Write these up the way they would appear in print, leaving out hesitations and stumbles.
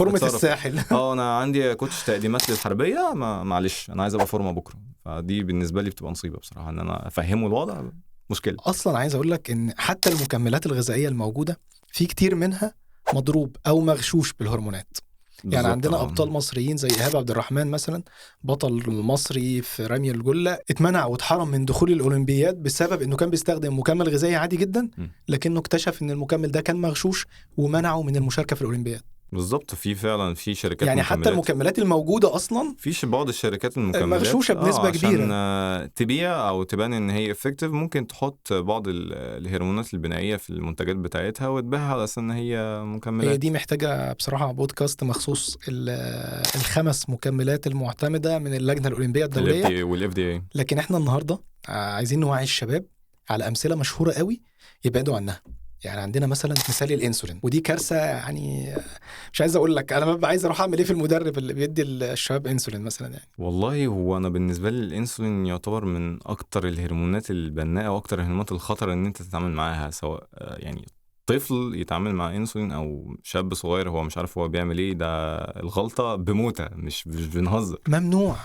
فورمه اتصرف. الساحل. اه، انا عندي coach تقديمات للحربيه، ما معلش انا عايز ابقى فورمه بكره. فدي بالنسبة لي بتبقى مصيبة بصراحه، ان انا افهمه الوضع مشكله. اصلا عايز اقول لك ان حتى المكملات الغذائية الموجودة في كتير منها مضروب او مغشوش بالهرمونات. يعني عندنا ابطال مصريين زي ايهاب عبد الرحمن مثلا، بطل مصري في رمي الجله، اتمنع واتحرم من دخول الاولمبياد بسبب انه كان بيستخدم مكمل غذائي عادي جدا، لكنه اكتشف ان المكمل ده كان مغشوش ومنعه من المشاركة في الاولمبياد. بالظبط، في فعلا في شركات يعني حتى مكملات. المكملات الموجودة اصلا في بعض الشركات المكملات مغشوشة بنسبة عشان كبيرة. تبيع او تبان ان هي effective، ممكن تحط بعض الهرمونات البنائيه في المنتجات بتاعتها وتبيعها على اساس ان هي مكملات. هي دي محتاجه بصراحة بودكاست مخصوص، الخمس مكملات المعتمدة من اللجنة الاولمبية الدولية ال FDA وال FDA. لكن احنا النهارده عايزين نوعي الشباب على امثلة مشهورة قوي يبعدوا عنها. يعني عندنا مثلا مثال الانسولين، ودي كارثه، يعني مش عايز اقول لك انا ببقى عايز اروح اعمل ايه في المدرب اللي بيدي الشباب انسولين مثلا يعني. والله هو انا بالنسبة لي الانسولين يعتبر من اكتر الهرمونات البناءه واكتر الهرمونات الخطر ان انت تتعامل معاها، سواء يعني طفل يتعامل مع انسولين او شاب صغير هو مش عارف هو بيعمل ايه. ده الغلطة بموته، مش بنهزر. ممنوع،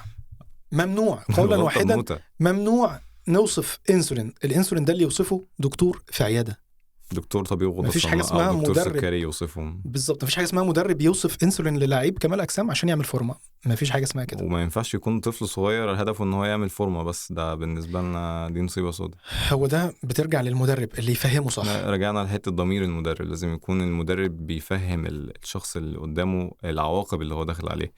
ممنوع قولا الغلطة واحدا. بموتة. ممنوع نوصف انسولين. الانسولين ده اللي يوصفه دكتور في عياده. دكتور طبيب غدة مفيش حاجة صماء أو اسمها دكتور مدرب. سكري يوصفهم. بالظبط، مفيش حاجة اسمها مدرب يوصف انسولين للاعيب كمال اجسام عشان يعمل فورمه، مفيش حاجة اسمها كده. وما ينفعش يكون طفل صغير هدفه ان هو يعمل فورمه بس، ده بالنسبة لنا دي مصيبة سودا. هو ده بترجع للمدرب اللي يفهمه صح. لا، رجعنا لحته ضمير المدرب. لازم يكون المدرب بيفهم الشخص اللي قدامه العواقب اللي هو داخل عليه.